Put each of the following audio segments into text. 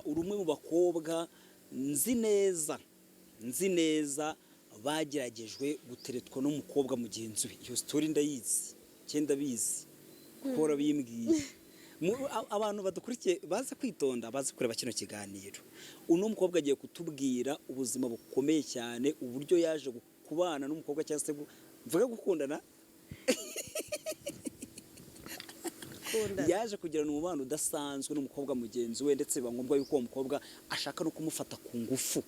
Uri umwe mu bakobwa nzi neza, nzi neza bageragejwe guteretwa n'umukobwa mugenzi we. Iyo story ndayizi, cyenda bizi kuko warabimbwiye. Abantu badukurikiye baze kwitonda, baze kureba kino kiganiro. Uno mukobwa agiye kutubwira ubuzima bukomeye cyane, uburyo yaje kubana n'umukobwa, cyangwa se mvuge gukundana. Gukundana. Yaje kugirana umubano udasanzwe n'umukobwa mugenzi we, ndetse biba ngombwa yuko uwo mukobwa ashaka no kumufata ku ngufu.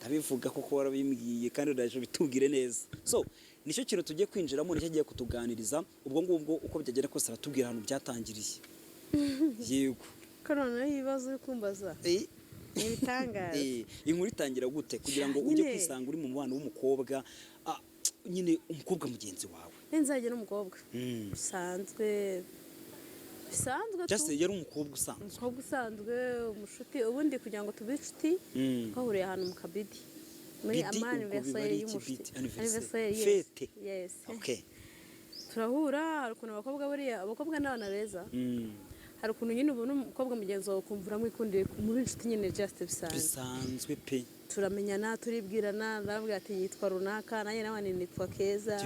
Ndabivuga kuko warabimbwiye, kandi uraje bitubwire neza. So nicyo kintu tugiye kwinjiramo, nicyo agiye kutuganiriza. Ubwo ngubwo uko byagenda kose aratubwira ahantu byatangiriye. Yego. Ko noneho ibibazo uri kumbaza ni ibitangaza. Inkuru itangira gute kugira ngo ujye Nyine. kwisanga uri mu mubano w'umukobwa, nyine umukobwa mugenzi wawe? Nzajya n'umukobwa bisanzwe bisanzwe tu. Just yari umukobwa usanzwe. Umukobwa usanzwe, umushuti. Ubundi kugira ngo tube inshuti, twahuriye ahantu mu kabidi muri Bidi, ama ubwo biba anniversaire ari iki? y'umushuti. Bidi, anniversaire. Anniversaire, yes. Fête. Yes. Turahura. Hari ukuntu abakobwa, buriya abakobwa n'abana beza, hari ukuntu nyine ubona umukobwa mugenzi wawe ukumva uramwikundiye, muri inshuti nyine, just bisanzwe. Bisanzwe pe. Turamenyana, turibwirana, arambwira ati yitwa runaka, nanjye nawe nitwa Keza.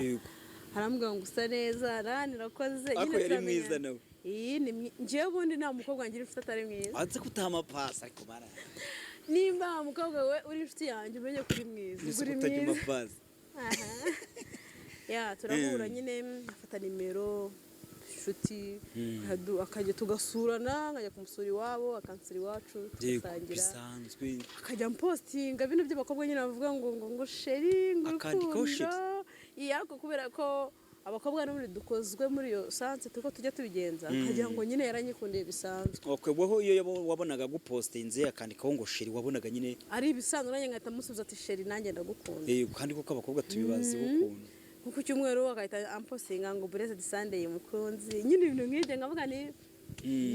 Arambwira ngo usa neza, nanjye urakoze. Ariko Nyine yari turamenyana. mwiza nawe. Iyi ni njyewe ubundi nta mukobwa ngira inshuti atari mwiza. Wanze kutaha amapasi, ariko bara Nimba umukobwa we uri inshuti yanjye, umenye ko uri mwiza. Nzi Ubwo uri kutajya mwiza. amapasi. Aha. Ya, turahura nyine, afata nimero, inshuti, akajya tugasurana, nkajya kumusura iwabo, akansura iwacu, tugasangira. Bisanzwe. Akajya ampostinga bino by'abakobwa nyine bavuga ngo chéri, ngo Akandikaho. urukundo. Iya, ariko kubera ko abakobwa n'ubundi dukozwe muri iyo sens, turiko tujya tubigenza, nkagira ngo nyine yaranyikundiye bisanzwe. Okay, wowe iyo wabonaga agupostinze akandikaho ngo chéri, wabonaga nyine ari ibisanzwe, nanjye ngahita musubiza ati chéri, nanjye ndagukunda. Kandi koko abakobwa tubibazi ukuntu. Nko ku cyumweru agahita ampostinga ngo blessed Sunday mukunzi, nyine ibintu nk'ibyo, nkavuga ni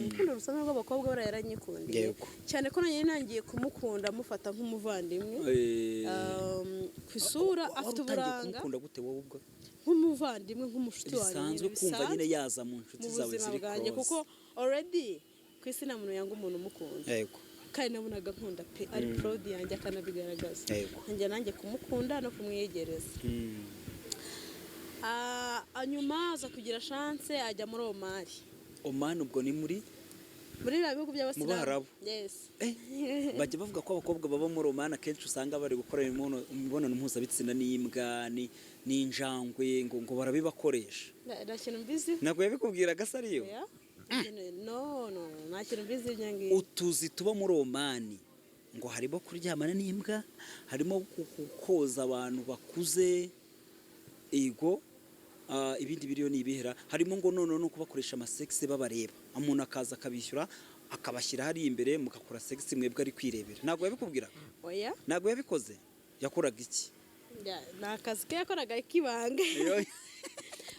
urukundo rusanzwe rw'abakobwa, buriya yaranyikundiye. Cyane ko nanjye nangiye kumukunda, mufata nk'umuvandimwe. Ku isura Wari afite utangiye uburanga. kumukunda gute wowe ubwo? Nk'umuvandimwe, nk'umushuti wanjye. Bisanzwe, Nyine, kumva nyine bisanzwe yaza mu nshuti mu zawe buzima ziri bwanjye, close. Kuko already ku isi nta muntu yanga umuntu umukunda. Kandi nabonaga nkunda pe, ari proud yanjye, akanabigaragaza. Nanjye kumukunda no kumwiyegereza. Nyuma aza kugira chance ajya muri Omari. Oman ubwo ni muri Muri biriya bihugu by'Abasilamu. Mu Barabu. Yes. Bajya bavuga ko abakobwa baba muri Oman akenshi usanga bari gukora imibonano mpuzabitsina n'imbwa n'injangwe, ngo barabibakoresha. Nta kintu mbizi. Ntabwo yabikubwiraga se ariyo? Oya. No, no, nta kintu mbizi ibyo ngibyo. Utuzi tuba muri Oman ngo harimo kuryamana n'imbwa, harimo koza abantu bakuze ego, ibindi biriyo ni ibihera, harimo ngo noneho no kubakoresha amasex babareba, umuntu akaza akabishyura, akabashyira hariya imbere, mugakora sex mwebwe ari kwirebera. Ntabwo yabikubwiraga? Oya. Ntabwo yabikoze? Yakoraga iki? Ya, ni akazi ke yakoraga k'ibanga.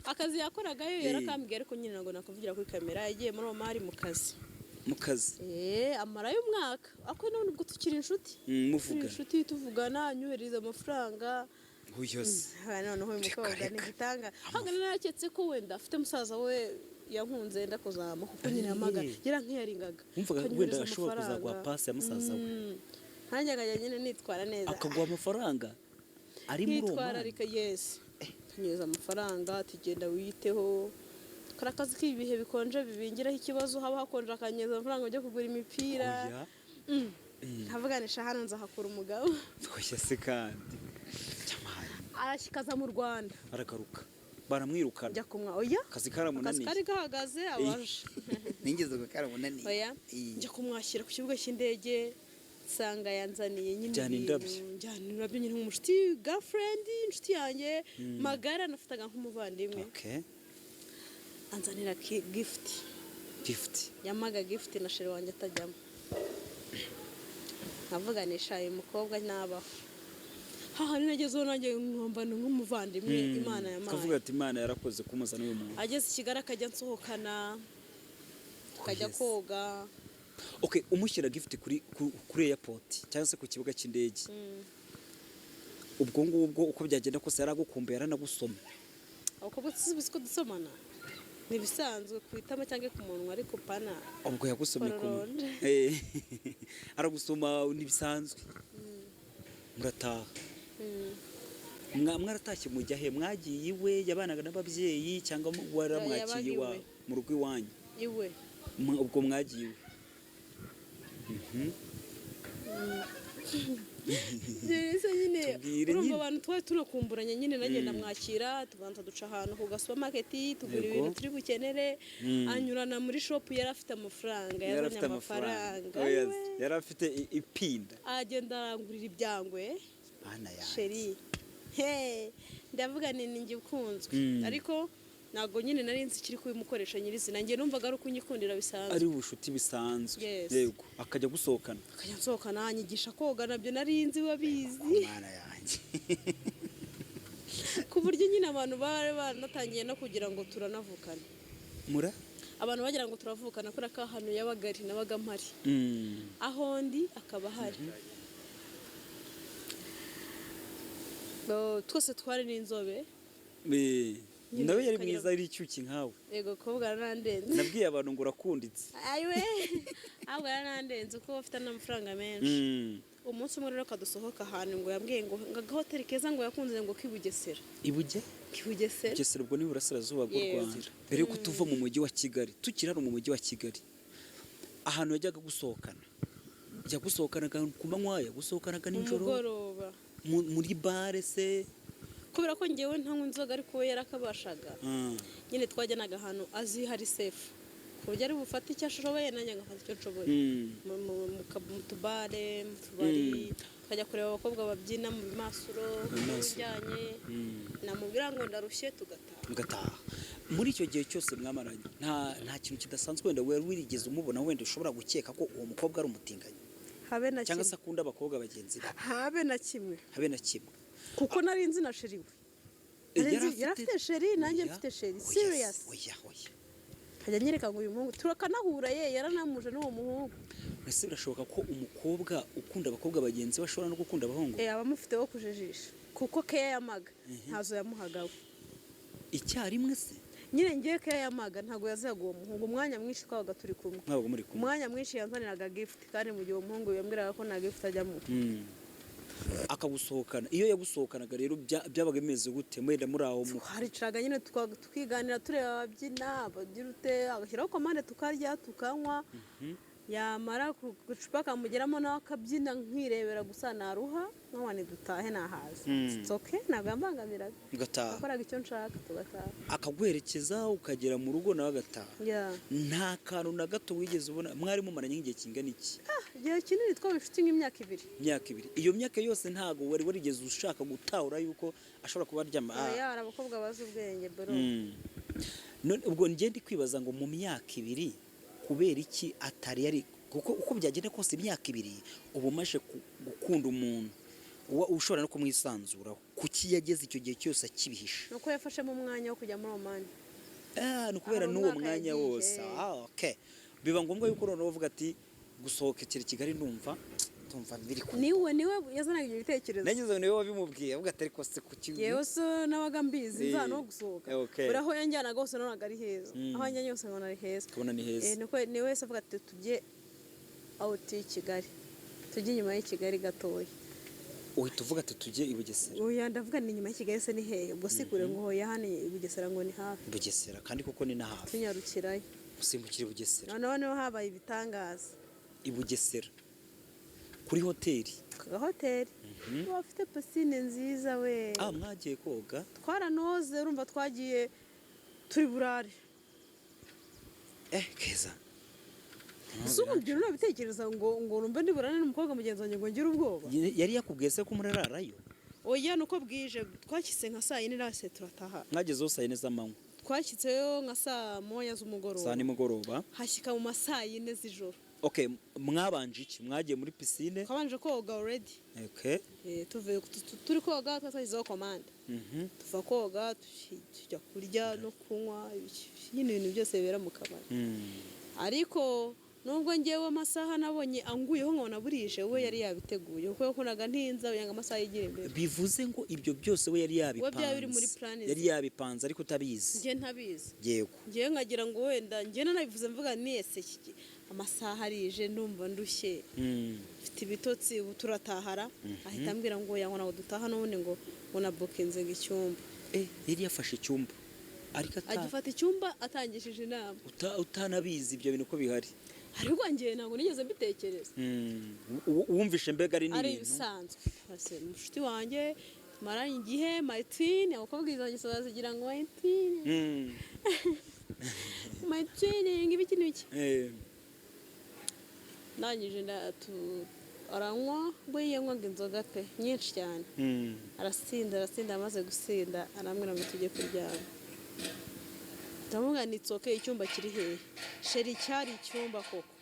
Akazi yakoraga yo yarakambwiye, ariko nyine ntabwo nakuvugira kuri kamera. Yagiye muri Omari mu kazi. Mu kazi. Amarayo umwaka, ariko none ubwo tukiri inshuti. Turi Muvugana. inshuti, tuvugana, anyohereza amafaranga. Uyu se. Noneho uyu Reka, mukobwa ni reka. igitanga, ntabwo naraketse ko wenda afite musaza we yankunze yenda kuzamuka, kuko nyine yamaga yarankiyaringaga. Wumvaga Akanyohereza wenda ashobora amafaranga. kuzaguha pasi ya musaza we. Nanjye nkajya nyine nitwara neza. Akaguha amafaranga ari muri uwo mwanya? Nkitwararika, yes. Akanyereza amafaranga ati genda wiyiteho, kora akazi k'ibihe bikonje bibingiraho ikibazo, haba hakonje, akanyereza amafaranga ujya kugura imipira. Oya. Nkavuganisha hano nzahakura umugabo. Oya se kandi. Cyamaye. Arashyikaza mu Rwanda. Aragaruka baramwirukana. Njya kumwa, oya. Akazi Akazi karamunaniye. kari gahagaze, abaje. Nigeze ngo karamunaniye. Oya. Njya kumwakira ku kibuga cy'indege, nsanga yanzaniye nyine Njyana ibintu. indabyo. Njyana indabyo nyine nk'umushuti, girlfriend, inshuti yanjye magara nafataga nk'umuvandimwe. Anzanira gift. Gift. Yamaga gift na chéri wanjye atajyamo, nkavuganisha uyu mukobwa nabaho hahandi nagezeho nanjye nkumva ni nk'umuvandimwe Imana yampaye. Kavuga ati Imana yarakoze kumuzana uyu muntu. Ageze i Kigali akajya nsohokana, tukajya koga. Okay, umushyira gift kuri airport cyangwa se ku kibuga cy'indege, ubwo ngubwo uko byagenda kose yaragukumbuye, yaranagusoma. Abakobwa tuzi ko dusomana, ni ibisanzwe ku itama cyangwa ku munwa, ariko pana Ubwo yagusomye ku Pororonje. Aragusoma ntibisanzwe, murataha. Mwaratashye mujya he? Mwagiye iwe? Yabanaga n'ababyeyi cyangwa waramwakiye Yabaga iwa iwe. Mu rugo iwanyu? Iwe. Ubwo mwagiye iwe. Ese nyine Tubwire urumva nyine. abantu twari tunakumburanye nyine, nagenda mwakira, tubanza duca ahantu ku gasupamaketi tugura ibintu turi bukenere, anyurana muri shop, yari afite amafaranga. Yari Yazanye afite amafaranga. amafaranga. Oya, Ayiwe. yari afite ipinda. Agenda arangurira ibyangwe. Mana yanjye! Chéri, he, ndavuga ni njye ukunzwe. Ariko ntabwo nyine nari nzi ikiri kubimukoresha nyirizina, njye numvaga ari ukunyikundira bisanzwe. Ari ubucuti bisanzwe. Yes. Yego, akajya gusohokana. Akajya nsohokana, anyigisha koga, nabyo nari nzi wabizi. Mana yanjye! Ku buryo nyine abantu bari baranatangiye no kugira ngo turanavukana. Mura Abantu bagira ngo turavukana kubera ko ahantu yabaga ari nabaga mpari, aho ndi akaba ahari. Twese twari n'inzobe. Nyine Nawe yari ukagira mwiza, ari icyuki nkawe. Yego, kobwa yaranandenze. Nabwiye abantu ngo urakunditse. Ayiwe, ahubwo yaranandenze kuko bafite n'amafaranga menshi. Umunsi umwe rero kadusohoka ahantu, ngo yambwiye ngo agahoteli keza ngo yakunze ngo k'i Bugesera. Ibuge? K'i Bugesera. Bugesera ubwo ni Burasirazuba bw'u Yes. Rwanda. Mbere yuko tuva mu mujyi wa Kigali, tukiri hano mu mujyi wa Kigali, ahantu yajyaga gusohokana, yagusohokanaga ku manywa, yagusohokanaga nijoro? Mugoroba. Muri bare se? Kubera ko ngewe ntanywa inzoga ariko we yarakabashaga. Nyine twajyanaga ahantu azi hari safe, ku buryo ari bufate icyo ashoboye nanjye ngafata icyo nshoboye. Mu tubare, mu tubari, tukajya kureba abakobwa babyina mu bimasuro. Bimasuro. Ujyanye namubwira ngo ndarushye, tugataha. Mugataha. Muri icyo gihe cyose mwamaranye, nta kintu kidasanzwe wenda wari wirigeze umubona, wenda ushobora gukeka ko uwo mukobwa ari umutinganyi? Habe na Cyangwa se kimwe. akunda abakobwa bagenzi be? Habe na kimwe. Habe na kimwe. Kuko nari nzi na chéri we. Yari Yari afite chéri, nanjye Oya, mfite chéri. oya, Serious. Oya, oya. Nkajya nyereka ngo uyu muhungu turakanahura, ye yaranamuje n'uwo muhungu. Ese birashoboka ko umukobwa ukunda abakobwa bagenzi be ashobora no gukunda abahungu? Eh, aba amufite wo kujijisha, kuko keya yamaga ntazo yamuhaga we. Icyarimwe se? Nyine ngiye keya yamaga ntabwo yazihaga uwo muhungu. Umwanya mwinshi twabaga turi kumwe, Mwabaga muri kumwe. umwanya mwinshi yanzaniraga gift, kandi mu gihe uwo muhungu yambwiraga ko nta gift ajyamo. Akagusohokana. Iyo yagusohokanaga rero byabaga bimeze gute mwenda muri aho mu Twaricaga nyine tukiganira, tureba ababyina, abagira ute, agashyiraho komande, tukarya, tukanywa, yamara ku gacupa kamugeramo nawe akabyina, nkirebera gusa, naruha nkabona dutahe, nahaza. It's okay, ntabwo yambangamiraga. Mugataha. Nakoraga icyo nshaka, tugataha. Akaguherekeza ukagera mu rugo, nawe agataha. Yeah. Nta kantu na gato wigeze ubona? Mwari mumaranye nk'igihe kingana iki? Ah, igihe kinini, twaba inshuti nk'imyaka 2. Imyaka 2. Iyo myaka yose ntabwo wari warigeze ushaka gutahura yuko ashobora kuba aryama? Oya, hari abakobwa bazi ubwenge, bro. None ubwo njye ndi kwibaza ngo mu myaka 2 kubera iki atari yari, kuko uko byagenda kose imyaka 2 uba umaze gukunda umuntu, uba ushobora no kumwisanzuraho, kuki yageze icyo gihe cyose akibihisha? Nuko yafashemo umwanya wo kujya muri Omani. Ah, ni ukubera Hari n'uwo umwaka mwanya yagiye. wose. Ah, okay, biba ngombwa yuko noneho uvuga ati gusohokera i Kigali ndumva biri ku Niwe yazanaga ibyo bitekerezo. Nagize ngo niwe wabimubwiye, avuga ati ariko se kuki? Yewe so nabaga mbizi, nza no gusohoka. Buri aho yanjyanaga hose nabonaga ari heza. Aho yanjyanye hose nkabona ari heza. Ukabona ni heza. Eh, niko ni wese avuga ati tujye out y'i Kigali, tujye inyuma y'i Kigali gatoya. Uhita uvuga ati tujye i Bugesera? Oya, ndavuga ni inyuma y'i Kigali se ni hehe? Ubwo si kure? Ngo hoya, hano i Bugesera ngo ni hafi. Bugesera kandi koko ni na hafi. Tunyarukirayo. Usimbukira i Bugesera. Noneho niho habaye ibitangaza. I Bugesera kuri hoteli? Ku gahoteli bafite piscine nziza we. Ah, mwagiye koga? Twaranoze, urumva twagiye turi burare. Eh, keza. Si ubu ibyo nabitekereza ngo numve ndi burare n'umukobwa mugenzi wanjye ngo ngire ubwoba. Yari yakubwiye se ko murararayo? Oya, nuko bwije, twashyitse nka saa 4 nase turataha. Mwagezeho saa 4 z'amanywa? Twashyitseyo nka saa 1 Saa z'umugoroba. Nimugoroba. Hashyika mu ma saa 4 z'ijoro. Okay, mwabanje iki? Mwagiye muri piscine? Twabanje koga already. Tuvuye turi koga, twashyizeho komande. Tuva koga tujya kurya no kunywa, nyine ibintu byose bibera mu kabari. Ariko nubwo ngewe amasaha nabonye anguyeho nkabona burije, we yari yabiteguye kuko yakundaga ntinza kugira ngo amasaha yigire imbere. Bivuze ngo ibyo byose we yari We byaba biri muri yabipanze. plan ze. Yari yabipanze ariko utabizi. Njye ntabizi. Yego. Ngewe nkagira ngo wenda njye nanabivuze mvuga nese iki Amasaha arije, ndumva ndushye, mfite ibitotsi, ubu turatahara? Ahita ambwira ngo oya, ngo ntabwo dutaha n'ubundi, ngo nabukinze ngo icyumba. Eh, yari yafashe icyumba ariko Agifata icyumba atangishije inama. Utanabizi ibyo bintu ko bihari. Ariko njye ntabwo nigeze mbitekereza. Wumvishe mbega ari Ari n'ibintu ibisanzwe. Ase mushuti wanjye tumaranye igihe, my twin, abakobwa izo ngeso bazigira ngo my twin, my twin, ngo ibiki n'ibiki. Ndangije aranywa, we yanywaga inzoga pe, nyinshi cyane. Arasinda, arasinda, amaze gusinda arambwira ngo tujye kuryama. Ndamubwira ni okay, icyumba kiri hehe, chéri? Cyari icyumba koko.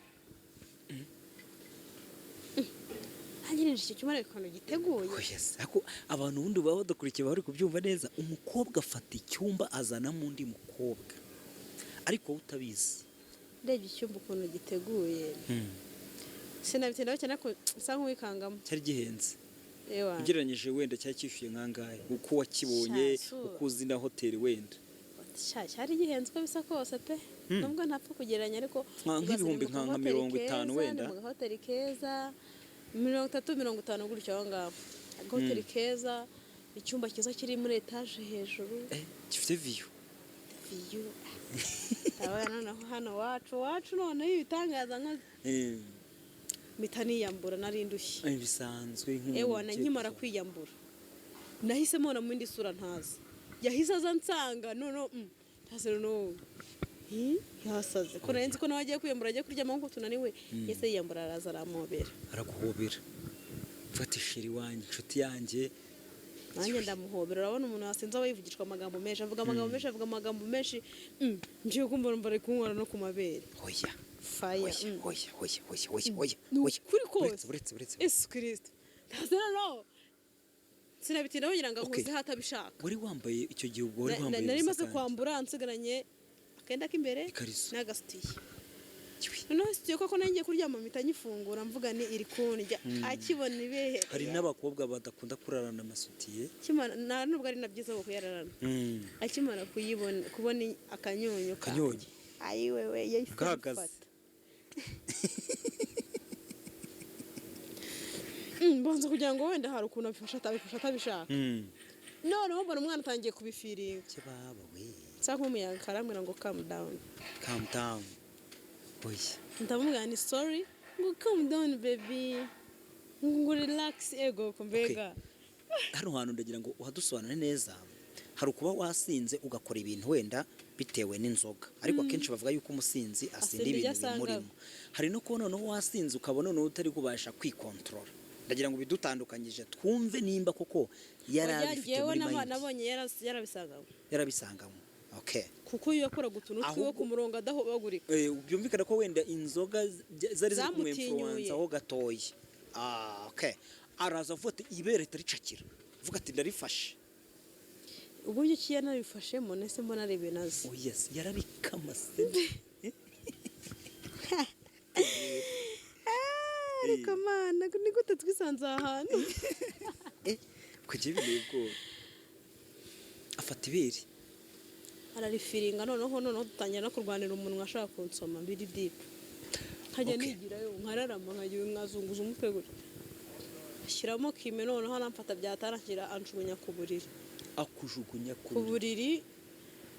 Nanjye ninjye icyo cyumba ariko ukuntu giteguye. Oh, yes. Ariko abantu ubundi baba badakurikiye bari kubyumva neza. Umukobwa afata icyumba azanamo undi mukobwa ariko wowe utabizi. Ndebye icyumba ukuntu giteguye, sinabitindaho cyane ariko nsa nk'uwikangamo. Cyari gihenze? Ewa. Ugereranyije wenda cyari cyishyuye nkangahe, uko wakibonye? Sha, Uko uzi na hoteli wenda. Sha, cyari gihenze uko bisa kose pe, nubwo ntapfa kugereranya ariko Nk'ibihumbi ugasanga ni mu nka kahoteli 50 keza, wenda. Ni mu gahoteli keza, 30, 50 gutyo aho ngaho. Agahoteli keza, icyumba cyiza kiri muri etaje hejuru. Eh, gifite view. View. Ndabona noneho hano wacu wacu noneho ibitangaza nka mpita niyambura, nari ndushye. Bisanzwe nk'umuntu Ewana, ugiye nkimara kuryama. kwiyambura nahise mbona mu yindi sura ntazi. Yahise aza ansanga noneho ntazi noneho. Hi, yasaze ko nari nzi ko nawe agiye kwiyambura, agiye kuryama nkuko tunaniwe. Yahise yiyambura, araza arampobera. Araguhobera, mfata chéri wanjye, inshuti yanjye. Nanjye ndamuhobera. Urabona umuntu wasinze aba yivugishwa amagambo menshi, avuga amagambo menshi, avuga amagambo menshi. Ngiye kumva numva ari kunywera no ku mabere. Oya. Faya. Oya. Oya, oya, oya, oya, oya. Ni Oya. ukuri kose. Uretse, uretse, uretse. Yesu Kirisito, ntazi noneho sinabitindaho kugira ngo ankuzeho atabishaka. Wari wambaye icyo gihe, ubwo wari wambaye Nari ubusa maze kandi. kwambura, nsigaranye akenda k'imbere Ikariso. n'agasutiye. Kiwi. Noneho sitiye koko nanjye kuryama mpita nyifungura, mvuga ni iri kundya akibona ibere. Hari n'abakobwa badakunda kurarana amasutiye. Nta nubwo ari na byiza ngo kuyararana. Akimara kuyibona, kubona akanyunyu kanjye. Akanyunyu. Ayiwewe, yahise Gahagaze. amufata. Mbanza kugira ngo wenda hari ukuntu abifasha atabifasha atabishaka. Noneho mbona umwana atangiye kubifiringa. Kibaba we. Nsa nk'umuyaga, arambwira ngo calm down. Calm down, oya. Ndamubwira ni sorry, ngo calm down baby, ngo relax, ego ko mbega. Hano hantu ndagira ngo uhadusobanure neza. Hari ukuba wasinze ugakora ibintu wenda bitewe n'inzoga, ariko akenshi bavuga yuko umusinzi asinda Asinda ibyo ibintu asanga. bimurimo. Hari no kuba noneho wasinze ukaba noneho utari kubasha kwikontorora. Ndagira ngo bidutandukanyije twumve nimba koko yari Oya, abifite njyewe muri mind. Nabonye yarabisanganywe. Yarabisanganywe, okay. Kuko iyo yakoraga utuntu twiwe ku murongo adahobagurika. Byumvikana ko wenda inzoga zari ziri Zamutinyuye. kumwemfuransa ho gatoya. Ah, okay, araza avuga ati ibere ritaricakira, avuga ati ndarifashe. Uburyo ki yanabifashemo, nese mbona ari ibintu azi. Oh yes, yararikamase. Ariko mana, ni gute twisanze aha hantu? Eh, kugira ibintu ubwoba, afata ibere. Ararifiringa, noneho dutangira no kurwanira umunwa, ashaka kunsoma biri deep, nkajya nigirayo nkararama, nkajya nkazunguza umutwe gutya, ashyiramo kime, noneho aramfata byatarangira anjugunya ku buriri. Akujugunya ku Ku buriri.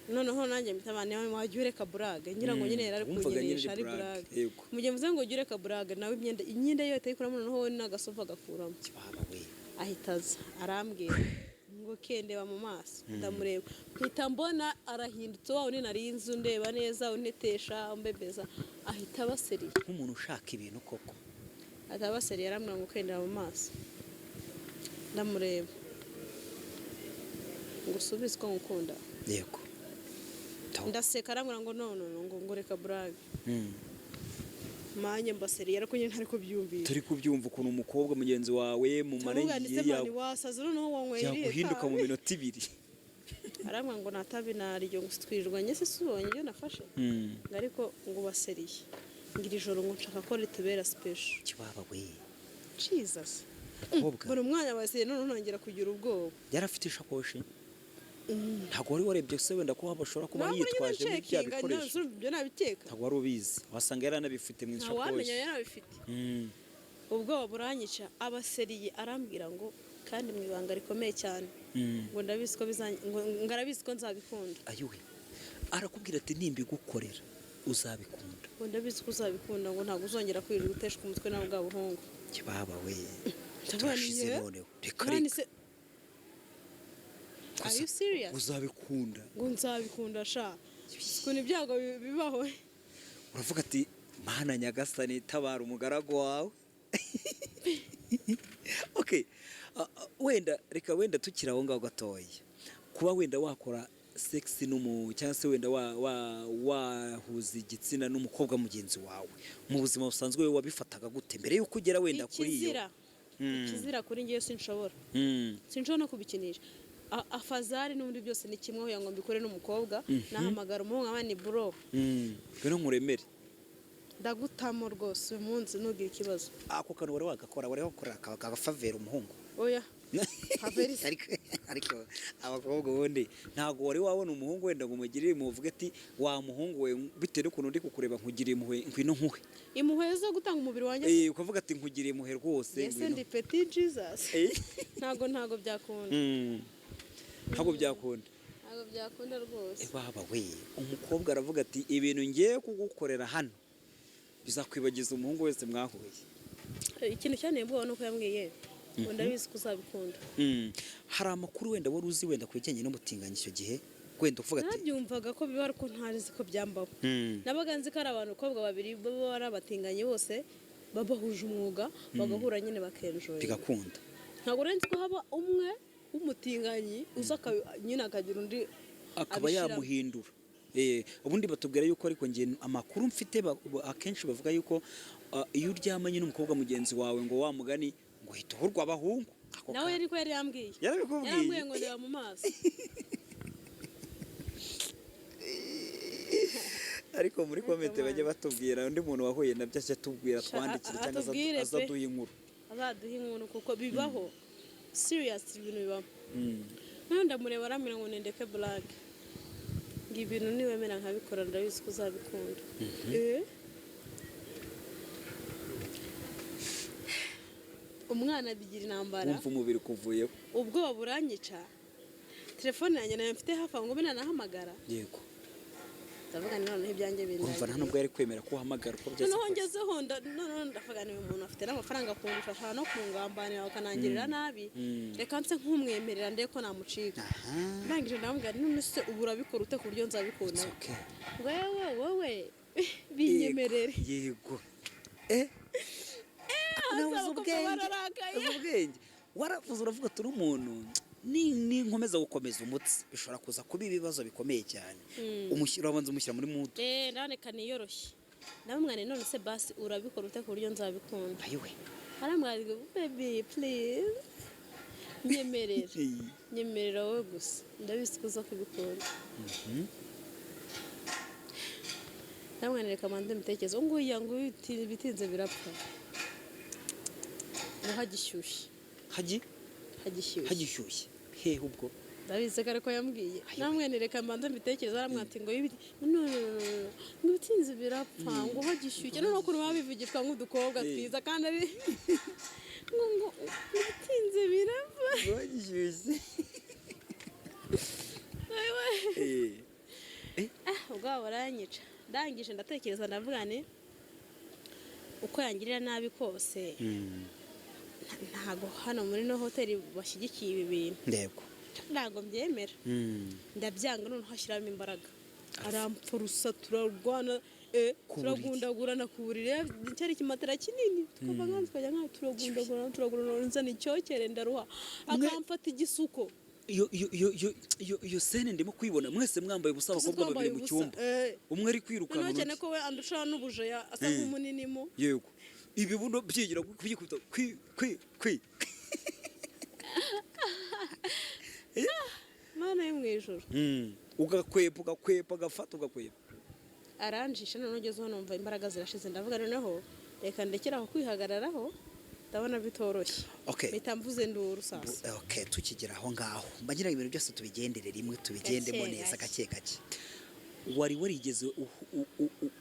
Noneho nanjye mpita abana wajya ureka burage, ngira ngo nyine yari ari Wumvaga nyine kunyinisha ari burage, burage. Yego. Mu gihe mvuze ngo ujye ureka burage, nawe imyenda yo ayikuramo, noneho we n'agasofa agakuramo. Kibaba we. Ahita aza arambwira ngo kendeba mu maso. Ndamureba mpita mbona arahindutse, wa wundi nari nzi ndeba neza, untetesha, umbebeza, ahita aba sérieux. Nk'umuntu ushaka ibintu koko. Ahita aba sérieux, arambwira ngo kendeba mu maso. Ndamureba ngo usubize ko ngukunda. Yego. Ndaseka, arambwira ngo no, no, no, ngo reka burage. Manye mba sérieux, ariko nyine ntari kubyumvira. Turi kubyumva ukuntu umukobwa mugenzi wawe mu Ndavuga igihe ndetse man, wasaze, noneho wanyweye irihe yaguhinduka mu tabi? minota 2. Arambwira ngo nta tabi naryo, ngo twirirwanye se, si ubonye ibyo nafashe? Ngo ariko ngo ba sérieux, ngo iri joro ngo nshaka ko ritubera special. Kibaba we. Jesus. Umukobwa Buri mwanya ba sérieux, noneho nongera kugira ubwoba. Yari afite ishakoshi. Ntabwo wari warebye se wenda ko bashobora kuba Ntabwo nyine yitwaje bya ncekinga, bikoresho? Ibyo nabikeka. Ntabwo wari ubizi, wasanga yari anabifite mu Ntawamenya. ishakoshi. Yarabifite. Ubwoba buranyica, abaseriye arambwira ngo, kandi mu ibanga rikomeye cyane, ngo ndabizi ko ngo arabizi ko nzabikunda. Ayiwe, arakubwira ati: "Nimbigukorera uzabikunda." Ngo ndabizi ko uzabikunda, ngo ntabwo uzongera kwirirwa uteshwa umutwe nawe bwa buhungu. Kibaba we! Ndavuga Turashize. Nti, "Eh? Noneho reka None reka se, are you serious?" Uzabikunda. Ngo nzabikunda sha, ukuntu ibyago bibaho. Uravuga ati: "Mana Nyagasani, tabara umugaragu wawe." Okay. Wenda reka wenda tukiri aho ngaho gatoya, kuba wenda wakora sex n'umu cyangwa se wenda wahuza igitsina n'umukobwa mugenzi wawe mu buzima busanzwe, wowe wabifataga gute mbere y'uko ugera wenda kuri iyo? Ikizira. Ikizira kuri njyewe, sinshobora. Sinshobora no kubikinisha. Afazari n'ubundi byose ni kimwe, kugira ngo mbikore n'umukobwa nahamagara umuhungu nkaba ni bro. Ngwino nkuremere. Ndagutamo rwose uyu munsi, ntugire ikibazo. Ako kantu wari wagakora, wari wakora agafavera umuhungu? Oya. Faveri. Ariko abakobwa ubundi ntabwo wari wabona umuhungu wenda ngo umugirire impuhwe, uvuge ati: "Wa muhungu we, bitewe n'ukuntu ndi kukureba, nkugiriye impuhwe, ngwino nkuhe"? Impuhwe zo gutanga umubiri wanjye? Ukavuga ati: "Nkugiriye impuhwe rwose, Ese ngwino." ndi petit Jesus? Ntabwo byakunda. Ntabwo byakunda. Ntabwo byakunda rwose. Baba we, umukobwa aravuga ati: "Ibintu ngiye kugukorera hano bizakwibagiza umuhungu wese mwahuye." Ikintu cyanteye ubwoba ni uko yambwiye ngo ndabizi ko uzabikunda. Hari amakuru wenda wari uzi wenda ku bijyanye n'ubutinganyi icyo gihe, wenda uvuga ati? Nabyumvaga ko biba, ariko ntarizi ko byambaho. Nabaga nzi ko ari abantu, abakobwa babiri baba ari abatinganyi bose, baba bahuje umwuga, bagahura nyine bakenjoya. Bigakunda. Ntabwo nzi ko haba umwe w'umutinganyi uza nyine akagira undi akaba abishyiramo. Yamuhindura. Ubundi batubwira yuko, ariko njye amakuru mfite, akenshi bavuga yuko iyo uryamanye n'umukobwa mugenzi wawe, ngo wa mugani ngo uhita uhurwa abahungu. Ako Nawe ariko yari yambwiye. Yarabikubwiye? Yarambwiye ngo ndeba mu maso. Ariko muri comment bajya batubwira undi muntu wahuye nabyo, ajya atubwira, twandikire cyangwa atubwire pe. Azaduha inkuru. Azaduha inkuru kuko bibaho, serious, ibintu bibaho. Noneho ndamureba, arambwira ngo nindeke blague, ngo ibintu niwemera nkabikora ndabizi ko uzabikunda. Umwana abigira intambara. Wumva umubiri kuvuyeho. Ubwoba buranyica, telefone yanjye nayo mfite hafi aho ngo mbe nanahamagara. Ndavuga nti noneho ibyanjye Urumva nta bindangiye. nubwo yari kwemera ko uhamagara uko byose Noneho kose. ngezeho noneho ndavuga ni uyu muntu afite n'amafaranga kundusha, ashobora no kungambanira bakanangirira nabi. Reka nse nk'umwemerera ndebe ko namucika. Ndangije ndamubwira nti: "None se ubu urabikora ute ku buryo nzabikunda?" It's okay. Wewe wowe binyemerere. Yego, eh nawe uzi Abakobwa ubwenge. bararakaye. Uzi ubwenge, waravuze, uravuga turi umuntu ni nkomeza gukomeza umutsi bishobora kuza kuba ibibazo bikomeye cyane. Urabanza umushyira muri mood. Ndaboneka niyoroshye, ndamubwira nti: "None se basi urabikora ute ku buryo nzabikunda?" Ayiwe! Arambwira ngo: "Baby, please, nyemerera, nyemerera wowe gusa, ndabizi ko uza kubikunda." Ndamubwira nti: "Reka manze mbitekereze." Ubu nguyu nguyu bitinze birapfa, ngo hagishyushye. Hagi? Hagishyushye. Hagishyushye hehe ubwo? Ndabizi ko ariko yambwiye. Namwe nti: "Reka mbanze mbitekereze." Aramwira ati ngo ibiti no no no no, no, ngo ibitinze birapfa, ngo hagishyushye. Noneho ukuntu baba bivugishwa nk'udukobwa twiza kandi ari ngo ibitinze birapfa. Ngo hagishyushye. Ayiwe. Ah, ubwoba buranyica. Ndangije ndatekereza, ndavuga nti uko yangirira nabi kose, ntago hano muri no hoteli bashyigikiye ibi bintu. Ndego. Ntabwo mbyemera. Ndabyanga. Noneho ashyiramo imbaraga, arampfurusa, turarwana, Ku buriri. turagundagurana ku buriri. Cyari ikimatera kinini, twumva nkaho tukajya nkaho turagundagurana, turagundagurana, nzana icyokere ndaruha, akamfata igisuko. Iyo scène ndimo kuyibona, mwese mwambaye ubusa, Twese abakobwa twambaye babiri mu ubusa, cyumba, umwe ari kwirukanka Noneho cyane undi. ko we andusha n'ubujeya, asa nk'umunini mo. Yego, ibibuno byigira kwikubita kwi kwi kwi. Mana yo mu ijuru! Ugakwepa, ugakwepa, agafata, ugakwepa. Aranjisha. Noneho ugezeho numva imbaraga zirashize, ndavuga noneho reka ndekere aho kwihagararaho. Ndabona bitoroshye. Okay. Mpita mvuze nduru sasa. Okay, tukigera aho ngaho, mbagira ngo ibintu byose tubigendere rimwe, tubigendemo Gake, neza, gake. Gake gake. Wari warigeze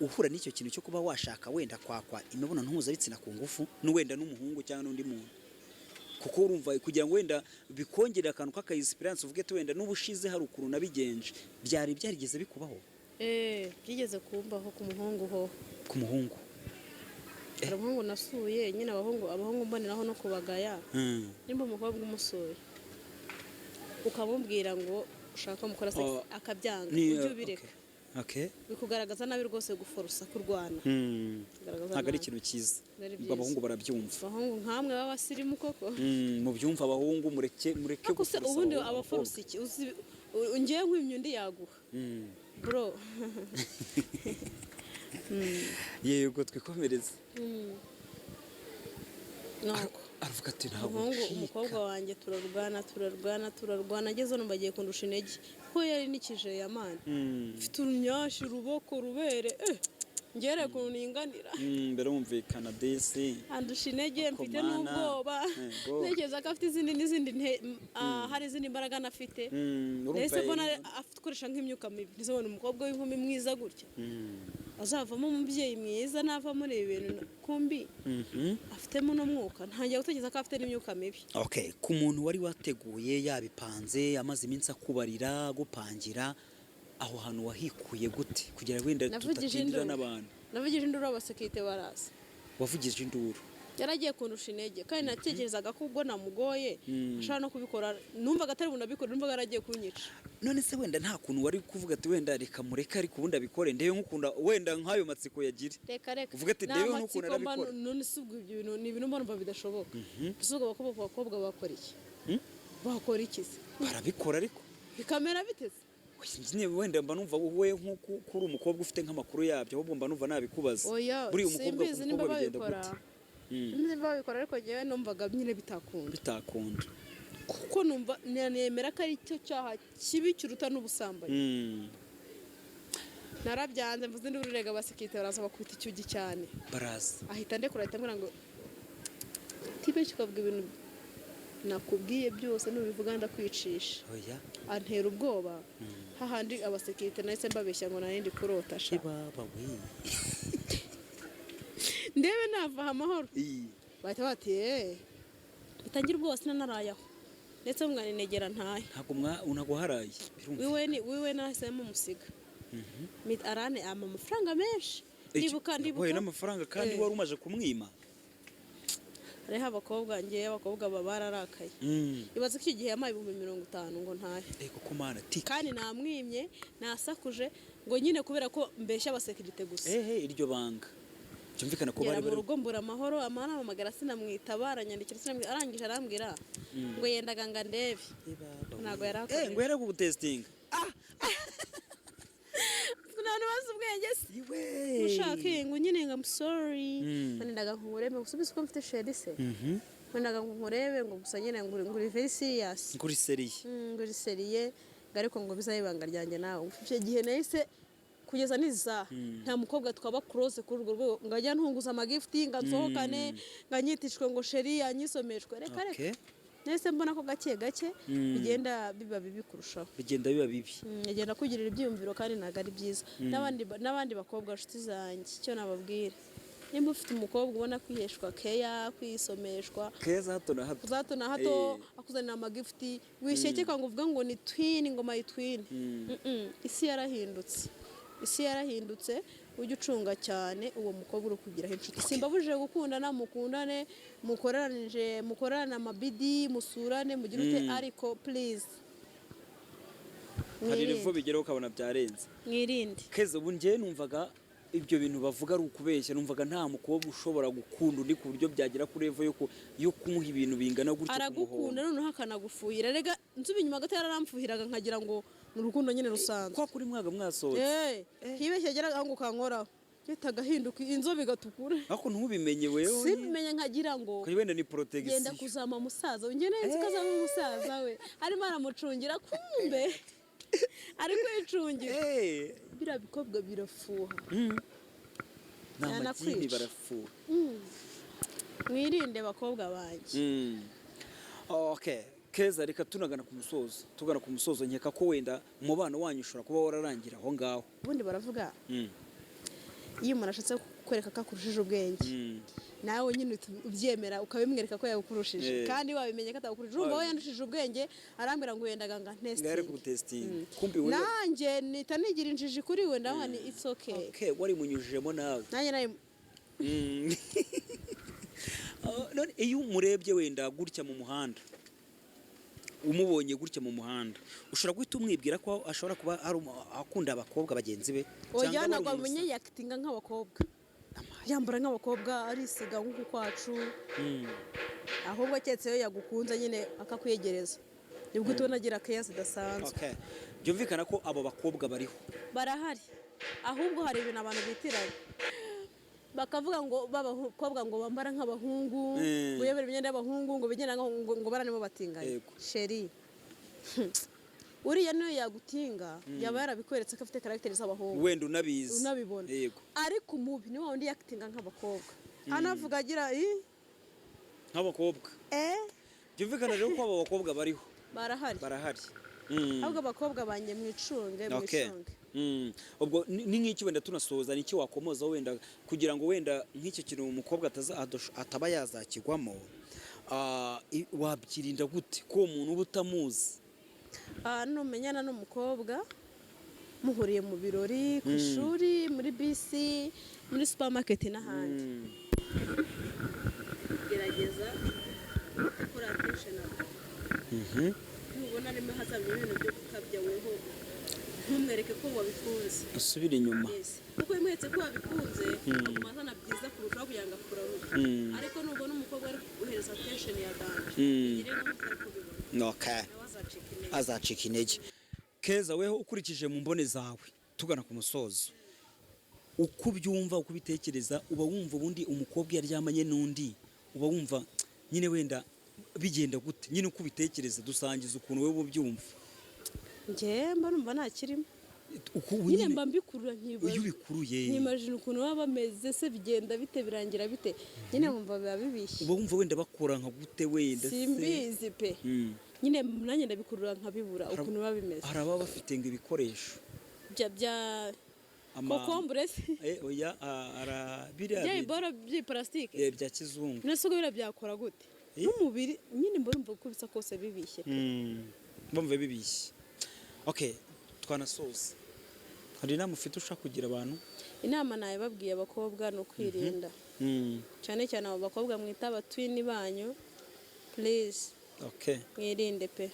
uhura n'icyo kintu cyo kuba washaka wenda kwakwa imibonano mpuzabitsina ku ngufu, n'uwenda n'umuhungu cyangwa n'undi muntu? Kuko urumva, kugira ngo wenda bikongere akantu k'aka experience, uvuge ati wenda n'ubushize hari ukuntu nabigenje, byari byarigeze bikubaho? Eh, byigeze kumbaho ku muhungu ho. Ku muhungu? Hari umuhungu nasuye nyine. Abahungu mboneraho no kubagaya. Nimba umukobwa umusuye ukamubwira ngo ushaka mukora sex, Oh, akabyanga, ni ujye ubireka. Okay. Bikugaragaza nabi rwose guforosa, kurwana. Kugaragaza Ntabwo ari nabi. ikintu cyiza. Ari Ubwo byiza. abahungu barabyumva. Abahungu nkamwe b'abasirimu koko. Mubyumva abahungu, mureke mureke Ariko se guforosa ubundi abahungu, abaforosa iki? Uzi ngewe nkwimye undi yaguha, bro. Yego, twikomereze. Nuko Aravuga ati ntabwo umuhungu, ncika. Umukobwa wanjye turarwana, turarwana, turarwana, ageze numva agiye kundusha intege, kuko yari nikije yamani. Mfite urunyashi, uruboko, rubere, ngere ukuntu ninganira. Birumvikana disi. Andusha intege, mfite Komana. n'ubwoba. Yego. Ntekereza ko afite izindi n'izindi hari izindi mbaraga anafite. Urumva. Nahise mbona afite gukoresha nk'imyuka mibi. Nise mbona umukobwa w'inkumi mwiza gutya azavamo umubyeyi mwiza, nava muri ibi bintu, kumbi afitemo n'umwuka, ntangiye gutekereza ko afite n'imyuka mibi. Okay, ku muntu wari wateguye, yabipanze, amaze iminsi akubarira, agupangira, aho hantu wahikuye gute kugira ngo wenda Navugije tudatindira induru. n'abantu? Navugije induru, abasekirite baraza. Wavugije induru? Yaragiye kundusha intege, kandi natekerezaga ko ubwo namugoye ashobora no kubikora. Numvaga atari bunabikore, numvaga yaragiye kunyica. None se wenda nta kuntu wari kuvuga ati wenda reka mureke, ariko ubundi abikore ndebe nk'ukunda, wenda nk'ayo matsiko yagire? Reka reka. Uvuge ati, Nta "Ndebe n'ukuntu matsiko mba." arabikora. None se ubwo ibyo bintu ni ibintu mbona numva bidashoboka. Ese ubwo abakobwa bakora iki? Bakora iki se? Barabikora ariko. Bikamera biteze. Nyine wenda mba numva wowe nk'uko uri umukobwa ufite nk'amakuru yabyo, ahubwo mba numva nabikubaza. Oya. Buriya umukobwa ku Simbizi nimba mukobwa bigenda babikora. gute? Simbizi nimba babikora, ariko njyewe numvaga nyine bitakunda. Bitakunda. Kuko numva nemera ko ari cyo cyaha kibi kiruta n'ubusambanyi. Narabyanze, mvuze induru, urega abasekirite baraza, bakubita icyugi cyane. Baraza. Ahita ndekura, ahita ambwira ngo tibeshye ukavuga ibintu nakubwiye byose, nubivuga ndakwicisha. Oya. Antera ubwoba hahandi abasekirite nahise mbabeshya ngo nari ndi kurota sha. Baba we! Ndebe navaha amahoro. Iyi. Bahita bati eee, bitangira ubwoba, sinanaraye aho ndetse mwana negera ntahe. Ntabwo mwa ntabwo waharaye, birumvikana. Wiwe ni wiwe, nahisemo umusiga. Arane ampa amafaranga menshi, ndibuka Yaguhaye ndibuka n'amafaranga kandi Eh. wari umaze kumwima. Hariho abakobwa, ngewe abakobwa baba bararakaye. Ibaze ko icyo gihe yampaye 50,000 ngo ntahe. Ego kumana ti. Kandi namwimye, nasakuje ngo nyine kubera ko mbeshya abasekirite gusa. Ehe, iryo banga byumvikana ko Ngera bari mu bari rugo mbura amahoro, amara sinamwitaba, aranyandikira sinamwitaba, arangije arambwira ngo yendaga ngo andebe. Ntabwo yari akoze. Eh, ngo yaragutestinga. Nta bazi ubwenge se. Iwe. Ushaka ngo nyine ngo I'm sorry, nendaga nkurebe gusa, ubizi ko mfite chéri se, nendaga ngo nkurebe ngo gusa nyine ngo uri very serious. Kuri sérieux. Ngo uri sérieux, ngo ariko ngo bizabe ibanga ryanjye nawe. Icyo gihe nahise, kugeza n'izi saha, nta mukobwa twaba close kuri urwo rwego ngo ajye antunguza amagift, ngo ansohokane, ngo anyitishwe ngo chéri, anyisomeshwe, reka reka. Nahise mbona ko gake gake bigenda biba bibi kurushaho. Bigenda biba bibi. Agenda kugirira ibyiyumviro kandi ntabwo ari byiza. N'abandi bakobwa nshuti zanjye, icyo nababwira, nimba ufite umukobwa ubona kwiheshwa keya, kwisomeshwa keza hato na hato, za hato na hato, akuzanira amagift, wishyekeka ngo uvuge ngo ni twin, ngo my twin. Isi yarahindutse, isi yarahindutse. Ujye ucunga cyane uwo mukobwa uri kugiraho inshuti. Simbabujije gukundana, mukundane, mukoranije, mukorane amabidi, musurane, mugire ute, ariko please, Hari mwirinde. level bigeraho ukabona byarenze. Mwirinde. Keza, ubu njyewe numvaga ibyo bintu bavuga ari ukubeshya. Numvaga nta mukobwa ushobora gukunda undi ku buryo byagera kuri level yo kumuha ibintu bingana gutyo, Aragukunda, kumuhonda. Noneho akanagufuhira. Rega nsubi inyuma gato, yararamfuhiraga nkagira ngo ni urukundo nyine rusanzwe. Kwa kuri mwaga mwasohotse. Eh, ntibeshye, agera aho ngo ukankoraho gahita gahinduka inzobe igatukura. Ariko ntubimenye wewe. Sibimenye, nkagira ngo Kuri wenda ni genda protection. kuzama musaza we, njye nzi ko azaba umusaza we, arimo aramucungira, kumbe ari kwicungira. Biriya bikobwa birafuha. Ni amagini. Yanakwica. Barafuha. Mwirinde, bakobwa banjye. Okay, Keza, reka tunagana ku musozo, tugana ku musozo. Nkeka ko wenda umubano wanyu ushobora kuba wararangira aho ngaho. Ubundi baravuga, iyo umuntu ashatse kukwereka ko akurushije ubwenge, nawe nyine uhita ubyemera, ukabimwereka ko yabukurushije, kandi wabimenye ko atabukurushije. Urumva we yandushije ubwenge, arambwira ngo yendaga nga Ngari ntesitingi. Kugutesitinga kumbi we. Nanjye nita nigira injiji kuri we, ndavuga ni it's okay. Okay, wari munyujijemo nawe. Nanjye nawe. None iyo umurebye wenda gutya mu muhanda, umubonye gutya mu muhanda, ushobora guhita umwibwira ko ashobora kuba ari akunda abakobwa bagenzi be? Oya. Cyangwa ari Ntabwo umuntu amenye, yakitinga nk'abakobwa, yambara nk'abakobwa, arisiga nk'uku kwacu. Ahubwo keretse iyo yagukunze nyine akakwiyegereza, nibwo utubona agira keya zidasanzwe. Okay. Byumvikana ko abo bakobwa bariho. Barahari. Ahubwo hari ibintu abantu bitiranya, bakavuga ngo b'abakobwa ngo bambara nk'abahungu, ngo yobera imyenda y'abahungu, ngo bigenda ngo bara nibo batinganye. Chérie, uriya niyo yagutinga yaba yarabikweretse ko afite caractère z'abahungu. Wenda unabizi. Unabibona. Ariko umubi ni wa wundi yakitinga nk'abakobwa, anavuga agira i Nk'abakobwa. Byumvikana rero ko abo bakobwa bariho. Barahari. Barahari. Ahubwo abakobwa banjye, mwicunge. Mwicunge. Ubwo ni nk'iki wenda, tunasoza, ni iki wakomoza wenda kugira ngo wenda nk'icyo kintu umukobwa ataba yazakigwamo? Wabyirinda gute ko uwo muntu uba utamuzi? Numenyana n'umukobwa muhuriye mu birori, ku ishuri, muri bisi, muri supermarket n'ahandi, gerageza gukora attention. Nubona arimo hazaba ibintu byo gukabya, weho ntumwereke ko wabikunze. Usubire inyuma. Yes. Kuko iyo umweretse ko wabikunze, aguma azana byiza kurushaho kugira ngo akurarure. Ariko nubona umukobwa ari guhereza attention ya danger, igire n'umutwe kubibona, nawe azacika intege. Azacika intege. Keza, weho ukurikije mu mbone zawe, tugana ku musozo, uko ubyumva, uko ubitekereza, uba wumva ubundi umukobwa iyo aryamanye n'undi, uba wumva nyine wenda bigenda gute nyine? Uko ubitekereza, dusangiza ukuntu wowe ubyumva. Njye mba numva ntakirimo. Uko ubu Nyine mba mbikurura, nkibaza. Iyo ubikuruye. Nkimajina ukuntu baba bameze se, bigenda bite, birangira bite? Nyine nkumva biba bibishye. Uba wumva wenda bakora nka gute wenda se? Simbizi pe. Nyine nanjye ndabikurura nkabibura ukuntu biba bimeze. Hari ababa bafite ngo ibikoresho Bya kokombure se? Oya, biriya Bya iboro by'iparasitike? Bya kizungu. Nese ubwo biriya byakora gute n'umubiri? Nyine mba numva uko bisa kose bibishye pe. Bumva bibishye. Okay, twanasoza, hari inama ufite ushaka kugira abantu? Inama nayibabwiye, abakobwa, ni ukwirinda, cyane cyane abo bakobwa mwita abatwini banyu, please. Mwirinde pe.